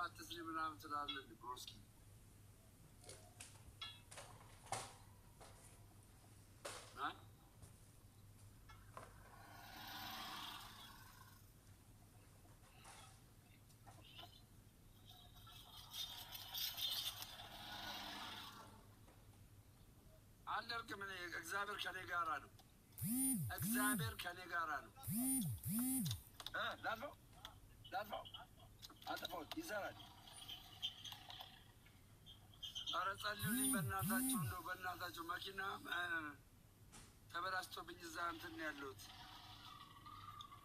አትስሪ ምናምን ትላለህ broski። አ? አልደርቅም እኔ፣ እግዚአብሔር ከኔ ጋራ ነው። እግዚአብሔር ከኔ ጋራ ነው። ላጥፈው ላጥፈው፣ አጥፈው ይሰራል። ኧረ ጸልዩልኝ በእናታችሁ፣ እንደው በእናታችሁ መኪና ተበላሽቶብኝ እዛ እንትን ነው ያለሁት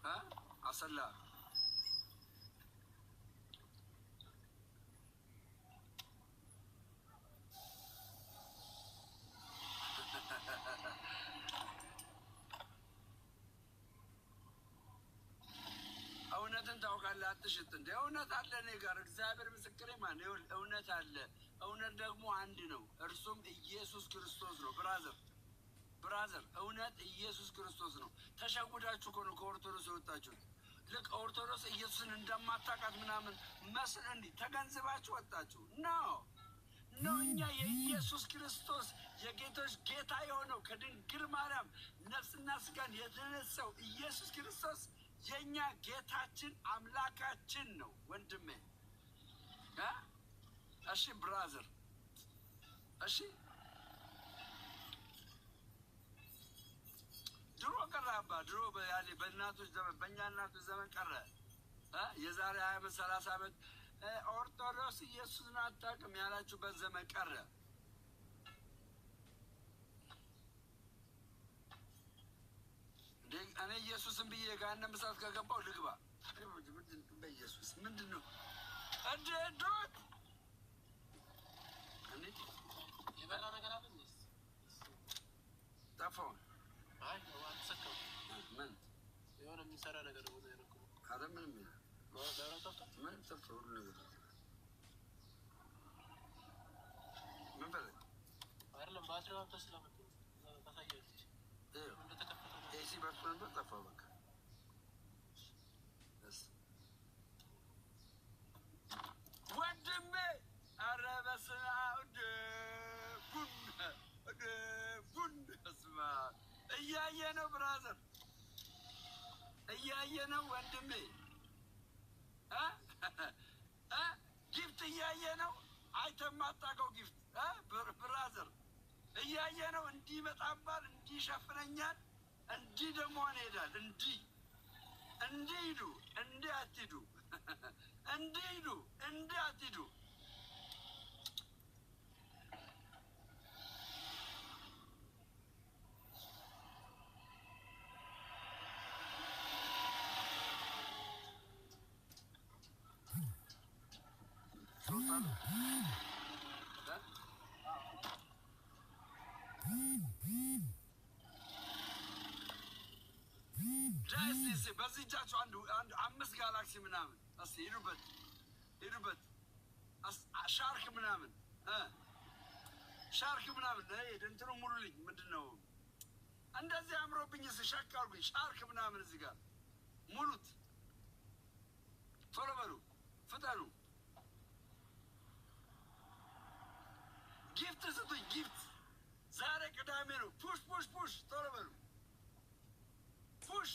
እ አሰላ። እውነትን ታውቃለህ፣ አትሽት። እንደ እውነት አለ እኔ ጋር፣ እግዚአብሔር ምስክሬ። ማን ይኸውልህ፣ እውነት አለ። እውነት ደግሞ አንድ ነው፣ እርሱም ኢየሱስ ክርስቶስ ነው። Brother, brother፣ እውነት ኢየሱስ ክርስቶስ ነው። ተሸጉዳችሁ እኮ ነው ከኦርቶዶክስ የወጣችሁት። ልክ ኦርቶዶክስ ኢየሱስን እንደማታውቃት ምናምን መስል እንዲህ ተገንዝባችሁ ወጣችሁ። No, no፣ እኛ የኢየሱስ ክርስቶስ የጌቶች ጌታ የሆነው ከድንግል ማርያም ነፍስና ስጋን የተነሳው ኢየሱስ ክርስቶስ የእኛ ጌታችን አምላካችን ነው ወንድሜ እ እሺ brother፣ እሺ። ድሮ ቀረ አባ፣ ድሮ ያኔ በእናቶች ዘመን፣ በእኛ እናቶች ዘመን ቀረ እ የዛሬ 20 ዓመት 30 ዓመት ኦርቶዶክስ ኢየሱስን አታውቅም ያላችሁበት ዘመን ቀረ። እንዴ እኔ ኢየሱስን ብዬ የገሃነም እሳት ከገባው ልግባ። በኢየሱስ ምንድን ነው እንዴ? ዱት እንዴ? የበላ ነገር አለ እንዴ? ጠፋው። አይ አልተሰካም። ምን? የሆነ የሚሰራ ነገር ነው ያደረኩት። ኧረ ምንም የለም። መብራት ጠፍቷል። ምንም ጠፍቶ ሁሉ ነገር ምን ፈለግ? አይደለም፣ ባትሪው አንተ ስለመጣ ታሳያለች ይኸው እንደተከፈተ ነው። AC በርቶ ነበር፣ ጠፋ። በቃ እስ ወንድሜ፣ ኧረ በስመ አብ ቡን ቡን፣ በስመ አብ እያየ ነው brother፣ እያየ ነው ወንድሜ እ እ gift እያየ ነው፣ አይተህ የማታውቀው gift እ brother እያየ ነው። እንዲህ ይመጣባል፣ እንዲህ ይሸፍነኛል፣ እንዲህ ደግሞ ሄዳል። እንዲህ እንዲህ ሂዱ፣ እንዲህ አትሂዱ፣ እንዲህ ሂዱ፣ እንዲህ አትሂዱ። ትወጣለህ እ? ዳይ እስኪ በዚህ እጃችሁ አንድ አንድ አምስት ጋላክሲ ምናምን እስኪ ሂዱበት ሂዱበት፣ ሻርክ ምናምን እ ሻርክ ምናምን እንትኑ ሙሉልኝ። ምንድን ነው እንደዚህ አምሮብኝ ሸክ አልኩኝ። ሻርክ ምናምን እዚህ ጋር ሙሉት። ቶሎ በሉ ፍጠኑ። Gift ስጡኝ gift። ዛሬ ቅዳሜ ነው። Push, push, push፣ ቶሎ በሉ push።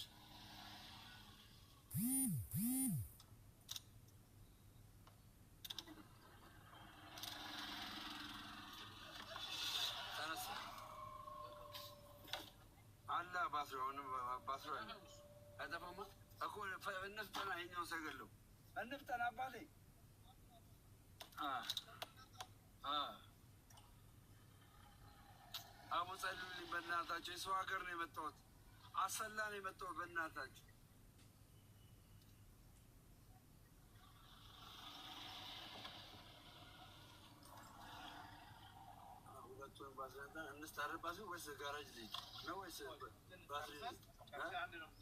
ተነሳ አለ ባትሪው፣ አሁንም ባትሪው አለ። አይጠፋማ እኮ፣ እንፍጠና፣ ይኸኛውን ሰገለው እንፍጠና አባቴ። አ አ አቡ ጸልዩልኝ በእናታቸው። የሰው ሀገር ነው የመጣሁት፣ አሰላ ነው የመጣሁት በእናታቸው። ሁለቱን ባትሪ እንስጥ አይደል? ባትሪ ወይስ ጋራጅ ልሂድ ነው ወይስ ባትሪ ልሂድ? እ?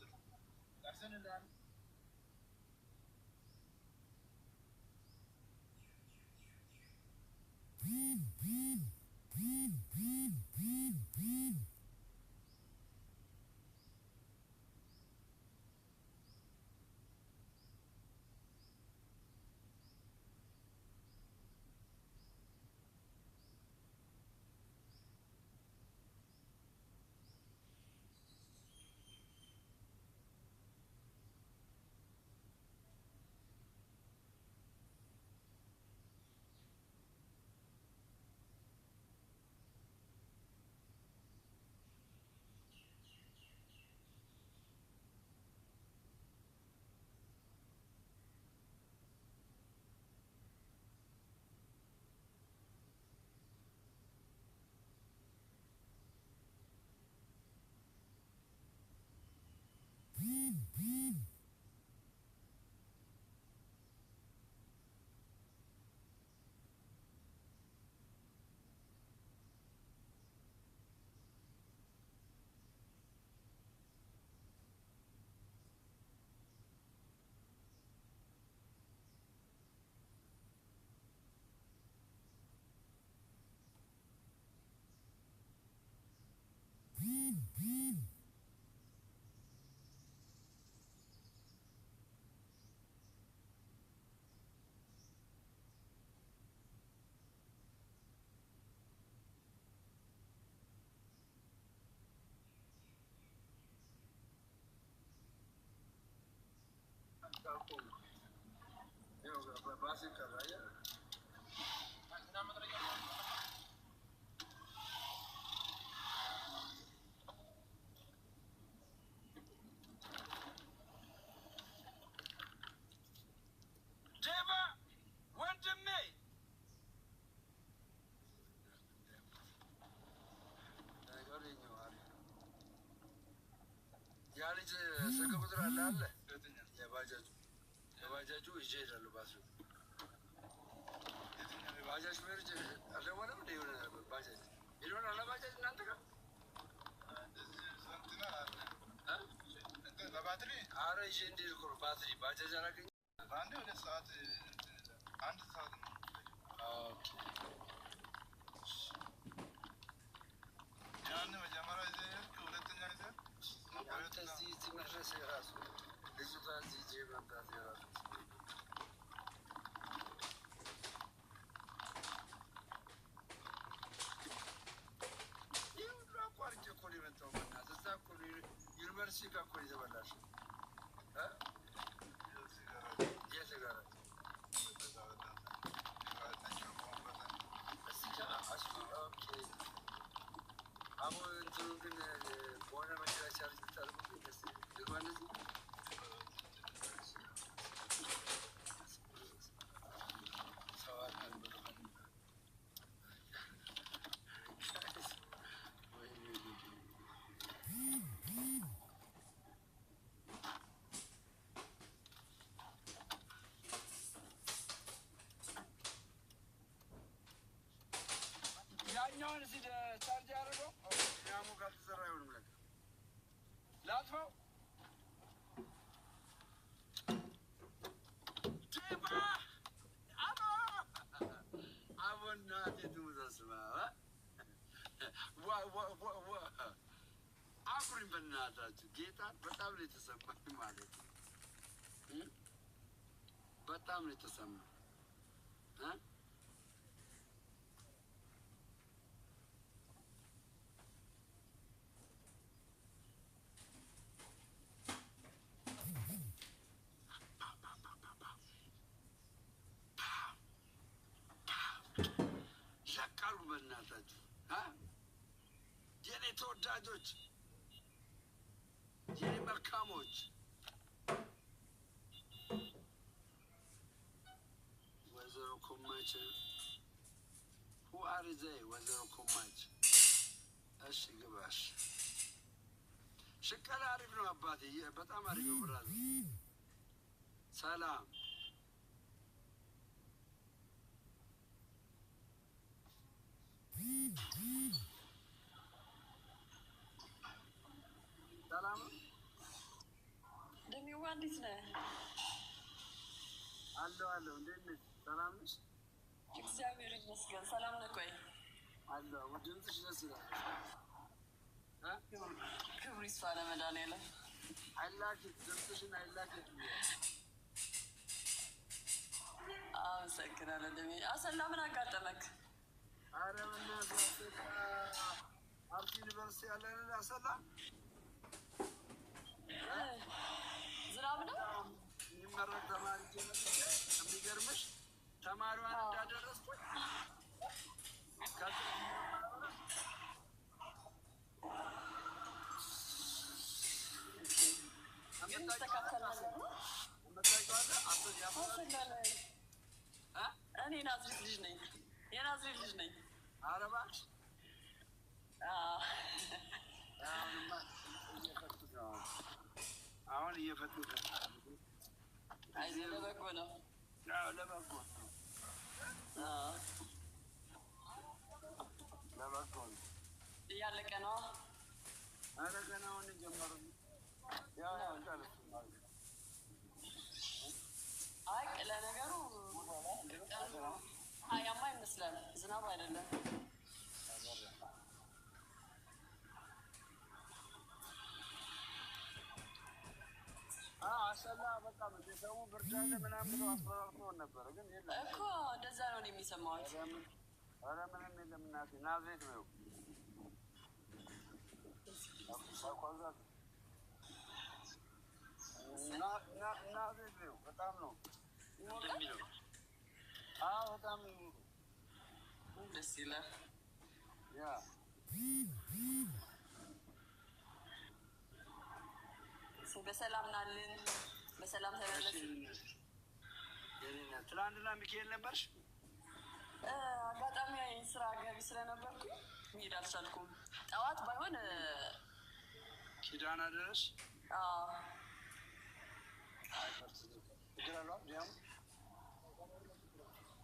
ዴባ ወንድሜ ነገሩ የእኛው አሪፍ ነው። ያ ልጅ ስልክ ቁጥር አለ አለ የባጃጁ ይዤ እሄዳለሁ። ባትሪው ባጃጅ ሹፌር አልደወለም እንደ የሆነ ባጃጅ ይኖራል ባጃጅ እናንተ ጋር እ? በባትሪ ኧረ ይዤ እንድሄድ እኮ ነው። ባትሪ ባጃጅ አላገኘሁም። በአንዴ 2 ሰዓት፣ 1 ሰዓት ነው። Okay። ያን መጀመሪያ ይዘህ ሄድክ፣ ሁለተኛ ይዘህ አንተ እዚህ መድረስ የራሱ ልጅቷ እዚህ ይዤ መምጣት የራሱ ይህ ሁሉ አቋርጬ እኮ ነው የመጣው። በእናትህ እዛ እኮ ነው ዩኒቨርሲቲ ጋር እኮ ነው የተበላሸው። እ? የት ጋራጅ? እዚህ ጋር እሱ okay። አሁን እንትኑ ግን በሆነ መኪና ቻርጅ ብታደርጉብኝ ደስ ይለኛል። ልግባ እንደዚህ ሰው አለ ብሎ ወይኔ ጉዴ። ያኛውን እዚህ ቻርጅ ያደረገው ያሙ ካልተሰራ አይሆንም። ለካ ላጥፈው። ዴባ አቦ አቦ እናቴ ትሙት በስመ አብ ዋ ዋ ዋ ዋ አኩሪኝ በእናታችሁ ጌታ በጣም ነው የተሰማኝ ማለት ነው እ? በጣም ነው የተሰማኝ እ? ሸቃሉ በእናታችሁ እ? የኔ ተወዳጆች፣ የኔ መልካሞች፣ ወይዘሮ ኮማች who are they? ወይዘሮ ኮማች እሺ ግባሽ። ሽቀላ አሪፍ ነው አባቴ፣ በጣም አሪፍ ነው brother። ሰላም ሰላም ነው። ደሚዋ እንዴት ነህ? አለሁ አለሁ። እንዴት ነሽ? ሰላም ነሽ? እግዚአብሔር ይመስገን ሰላም ነህ? ቆይ አለሁ። ድምፅሽ ደስ ይላል። እ? ክብሩ ይስፋ ለመድኃኒዓለም። I like it ድምፅሽን I like it። አመሰግናለሁ ደሚ። አሰላ ምን አጋጠመክ? ኧረ በእናትህ አርሲ ዩኒቨርሲቲ ያለን አሰላ ዝናብ ነው? የሚመረቅ ተማሪ ይዤ መጥቼ የሚገርምሽ ተማሪዋን እንዳደረስኩኝ ከዛ ግን የሚስተካከል ነገር ነው። የምታውቂው አለ ያሰላል አሰላ ላይ እ? እኔ ናዝሬት ልጅ ነኝ። የናዝሬት ልጅ ነኝ። ኧረ እባክሽ አዎ። አሁንማ እየፈቱት ነው። አሁን እየፈቱት ነው። አይዞህ ለበጎ ነው። አዎ ለበጎ ነው። አዎ። ለበጎ ነው። እያለቀ ነው። ኧረ ገና አሁን ጀመሩ። ያው ያው ጨርሱ ማለት ነው። አይ ለነገሩ ቀኑ ሀያማ ይመስላል፣ ዝናብ አይደለም። እንደ ሰው ብርድ አለ ምናምን ብለው አስፈራርተውን ነበረ፣ ግን የለም እኮ እንደዛ ነው እኔ የሚሰማሁት። ኧረ ምንም የለም እናቴ፣ ናዝሬት ነው። ናዝሬት ነው። በጣም ነው እንደሚለው። አዎ በጣም ነው። ደስ ይላል። ያ በሰላም ናልን፣ በሰላም ተመለስ። ትናንትና ሚካኤል ነበርሽ? አጋጣሚ ስራ ገቢ ስለነበርኩኝ መሄድ አልቻልኩም። ጠዋት ባይሆን ኪዳን አደረሽ? አዎ። ችግር አለው ዲያም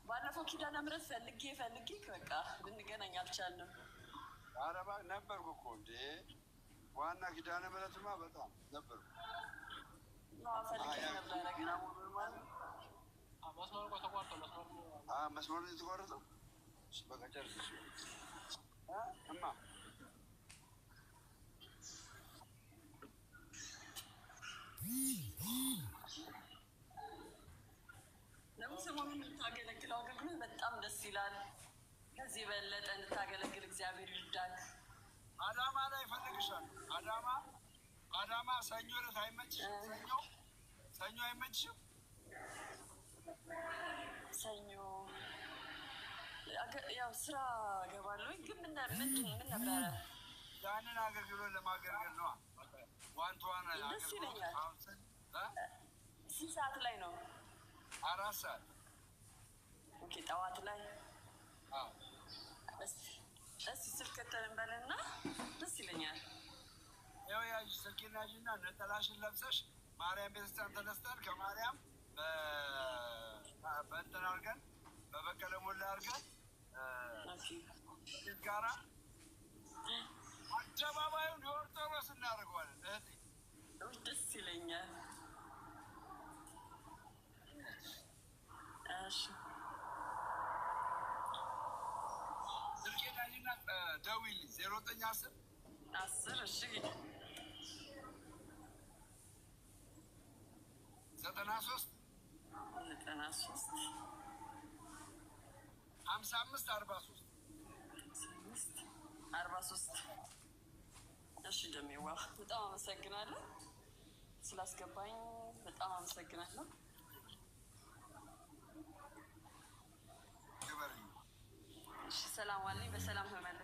ባለፈው ኪዳነ ምሕረት ፈልጌ ፈልጌ በቃ ልንገናኝ አልቻልንም። አረባ ነበርኩ እኮ እንዴ! ዋና ኪዳነ ምሕረትማ በጣም ነበርኩ። አዎ፣ ፈልጌ ነበረ ግን መስመሩ እኮ ተቋርጧል። መስመሩ መስመሩ የተቋረጠው እሺ፣ በቃ ጨርስ። እሺ እማ ደግሞ ሰሞኑን የምታገለግለው አገልግሎት በጣም ደስ ይላል። ከዚህ የበለጠ እንድታገለግል እግዚአብሔር ይርዳክ። አዳማ ላይ እፈልግሻለሁ። አዳማ አዳማ ሰኞ ዕለት አይመችሽም? ሰኞ ሰኞ አይመችሽም? ሰኞ ያው ስራ እገባለሁ፣ ግን ምን ምንድን ምን ነበረ? ያንን አገልግሎት ለማገልገል ነዋ። One to one ደስ አገልግሎት ይለኛል። አሁን እ? ስንት ሰዓት ላይ ነው? 4 ሰዓት። Okay፣ ጠዋት ላይ። አዎ። እስኪ ስልክ እንትን በልና ደስ ይለኛል። ይኸው ያዥ ስልኬን ያዥና ነጠላሽን ለብሰሽ ማርያም ቤተክርስቲያን ተነስተን ከማርያም በእንትን አድርገን በበቀለ ሞላ አድርገን Okay። ፊት ጋራ አደባባዩን የኦርቶዶክስ እናደርገዋለን እህቴ። ደስ ይለኛል። እሺ። ስልኬን ያዥና ደውዪልኝ 0910 10 እሺ። 93 93 55 43። 5 43። እሺ ደሜዋ፣ በጣም አመሰግናለሁ ስላስገባኝ፣ በጣም አመሰግናለሁ። ግበርኝ። እሺ፣ ሰላም ዋልኝ። በሰላም ተመለስ።